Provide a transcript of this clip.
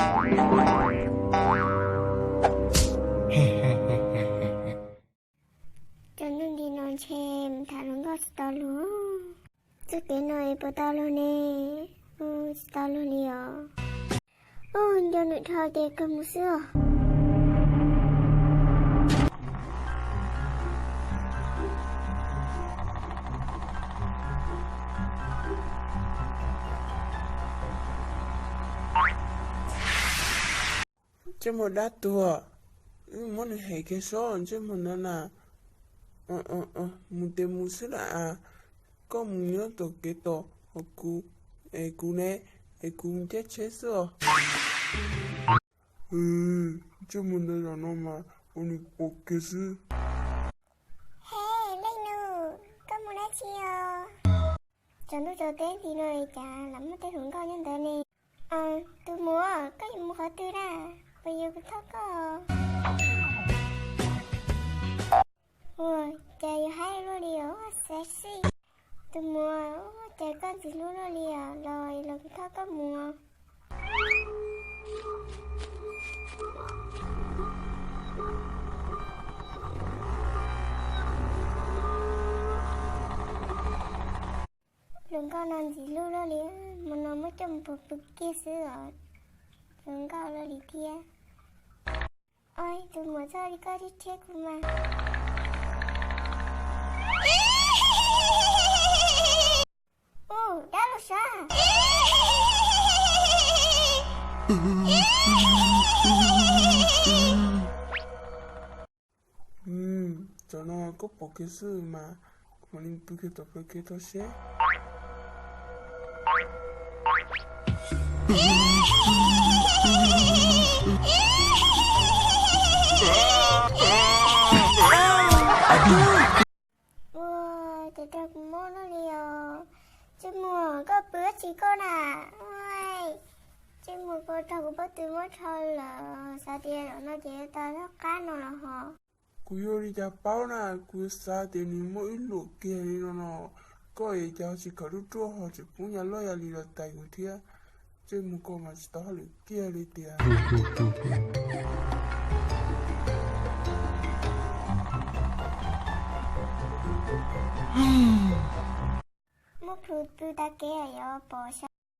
Cov ntuj nti no ntshe mus tham hluas nkauj tsis tau luag. Txoj kev no es puas tau luag ne? Ua tsis tau luag li os. Ua nco nws dhau ces kawg mus xwb os. Ntsej muag dab tuag, muab nws hem kiag sob ntsej muag ntawd na. Mus tes mus xwb las, koj mus nyob tom kev tos, kuv, es kuv ne, es kuv mus caij tsheb xwb os. Ntsej muag ntawd zaum no mas ua nws pom kiag xwb. He, leej nus, koj mus dab tsi os? Tsaus ntuj tsaus teb nti no cas lam muaj tej hluas nkauj nyob ntawd ne. Tus muam, koj yuav mus qhov twg na? Puas yuav kuv thauj koj? Ua cas yuav haib luaj li os, sexy. Tus muam, ua cas koj ntxim hlub luaj li os, los los kuv thauj koj mus. Hluas nkauj no ntxim hlub luaj li, hmo no muab coj mus pw kiag xwb os. Hluas nkauj luaj li thiab. Tus muam txawj li koj thiab thiab kuv mas. Ua dab los sav. Tam no koj pom kiag xwb mas, kuv mam li pw kiag tom plawv kev tso seb. Ua cas raug kuv mob luaj li os. Ntsej muag, koj pw dab tsi koj na? Ntsej muag, koj raug kuv pob tw mob dhau lawm, xav tias zaum no ces yuav tau noj qab no los hos. Kuv yuav ua li cas paub na, kuv xav tias nws muaj ib luam kiag li no no, koj es cas ho tsis khaws ruaj ruaj ho tseem pub nyab loj yam li los tais kuv thiab. Ntsej muag, koj mas tsis tau hauj lwm kiag li tiag. Muab plhws pw tag kev yuav pom